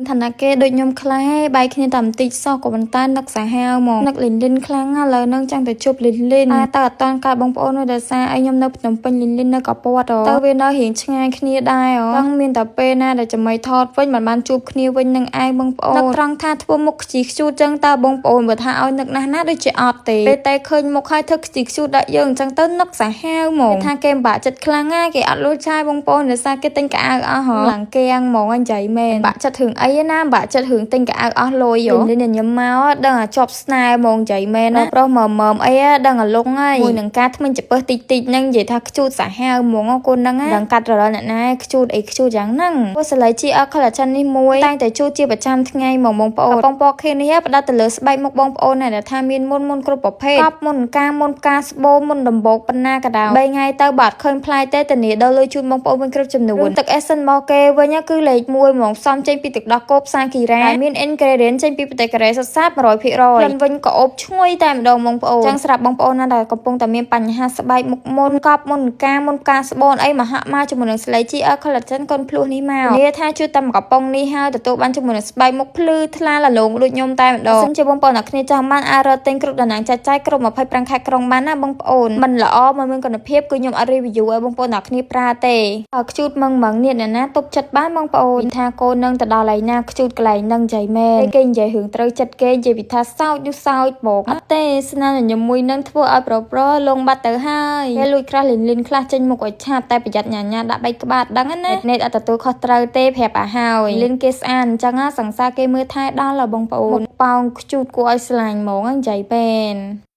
ឋានៈគេដូចខ្ញុំខ្លះឯងបែកគ្នាតែបន្តិចសោះក៏ប៉ុន្តែនឹកសាហាវហ្មងនឹកលីនលីនខ្លាំងណាស់ឥឡូវហ្នឹងចង់តែជួបលីនលីនតែតើអត់តាន់កើតបងប្អូននោះដោយសារអីខ្ញុំនៅភ្នំពេញលីនលីននៅកពតទៅវានៅរៀងឆ្ងាយគ្នាដែរហ៎ចង់មានតែពេលណាដែលចាំថតវិញមិនបានជួបគ្នាវិញនឹងឯងបងប្អូននឹកត្រង់ថាធ្វើមុខខ្ជីខ្ជូតចឹងតើបងប្អូនបើថាឲ្យនឹកណាស់ណាដូចជាអត់ទេពេលតែឃើញមុខហើយធ្វើខ្ជីខ្ជូតដាក់យើងអញ្ចឹងទៅនឹកសាហាវហ្មងគេថាគេពិបាកចិត្តខ្លាំងណាគេអត់លួចឆាយបងប្អូនដោយសារគេទិញកៅអៅអស់ហ៎ឡើងកៀងហ្មងអញនិយាយមែនបាក់ចិត្តរឿងអីណាបាក់ចិត្តរឿងទិញកៅអៅអស់លុយហ៎នេះញញឹមមកដឹងអាជាប់ស្នេហ៍ហ្មងនិយាយមែនណាប្រុសមើមអីដឹងអាលងហើយមួយនឹងការថ្មិញចពឹសតិចតិចហ្នឹងនិយាយថាខ្ជូតសាហាវហ្មងកូនហ្នឹងដឹងកាត់រលអ្នកណាខ្ជូតអីខ្ជូតយ៉ាងហ្នឹងពួកសលៃ GR collagen នេះមួយតែងតែជូតជាប្រចាំថ្ងៃហ្មងបងប្អូនកំប៉ុងពណ៌ខៀវនេះផ្ដោតទៅលើស្បែកមុខបងប្អូនណាដែលថាមានមុនមុនគ្រប់ប្រភេទកប់មុនការមុនផ្កាស្បូមុនដំបូកប៉ុណ្ណាក៏ដោយ3ថ្ងៃទៅបាទឃើញផ្លែទេធានាដល់លុយជូនបងប្អូនវិញគ្រប់ចំនួនទឹក essence របស់គេវិញគឺលេខ1ហ្មងផ្សំចេញពីទឹកដោះគោផ្សាគីរ៉ាដែលមាន ingredient ចេញពីប្រទេសកូរ៉េសុទ្ធសាធ100%ក្លិនវិញក៏អូបឈ្ងុយតែម្ដងបងប្អូនចឹងស្រាប់បងប្អូនណាដែលកំពុងតែមានបញ្ហាស្បែកមុខមុនកប់មុនការមុនផ្កាស្បូនអីមហាក់មកជាមួយនឹងស្លៃ GR collagen កូនភ្លោះនេះមកធានាថាជួយតែមកកំប៉ុងនេះហើយទទួលបានជាមួយនឹងស្បែកមុខភ្លឺថ្លាលលងដូចខ្ញុំតែម្ដងសិនជាបងប្អូនអ្នកគ្នាចង់បានអាចរកទិញគ្រប់តំណាងចាច់ចាយគ្រប់25ខេត្តក្រុងបានណាបងប្អូនមិនល្អមិនមានគុណភាពគឺខ្ញុំអត់ review ឲ្យបងប្អូនអ្នកគ្នាប្រើទេហើយខ្ជូតមឹងមឹងនេះអ្នកណាទប់ចិត្តបានបងប្អូនថាកូននឹងទៅដល់ឯណាខ្ជូតកន្លែងនឹងនិយាយមែនគេនិយាយរឿងត្រូវចិត្តគេនិយាយពីថាសោចនោះសោចបងអត់ទេស្នាញញឹមមួយនឹងធ្វើឲ្យប្រុសប្រុសលងបាត់ទៅហើយគេលួចខ្លះលិនលិនខ្លះចេញមុខឲ្យឆាប់តែប្រយ័ត្នញ៉ាញ៉ាដាក់បែកក្បាលដឹងណាណេតអត់ទទួលខុសត្រូវទេប្រាប់ឲ្យហើយលិនគេស្អាតអញ្ចឹងសង្សារគេមើលថែដល់បងប្អូនមុខប៉ោងខ្ជូតគួរឲ្យស្លាញ់ហ្មងនិយាយមែន។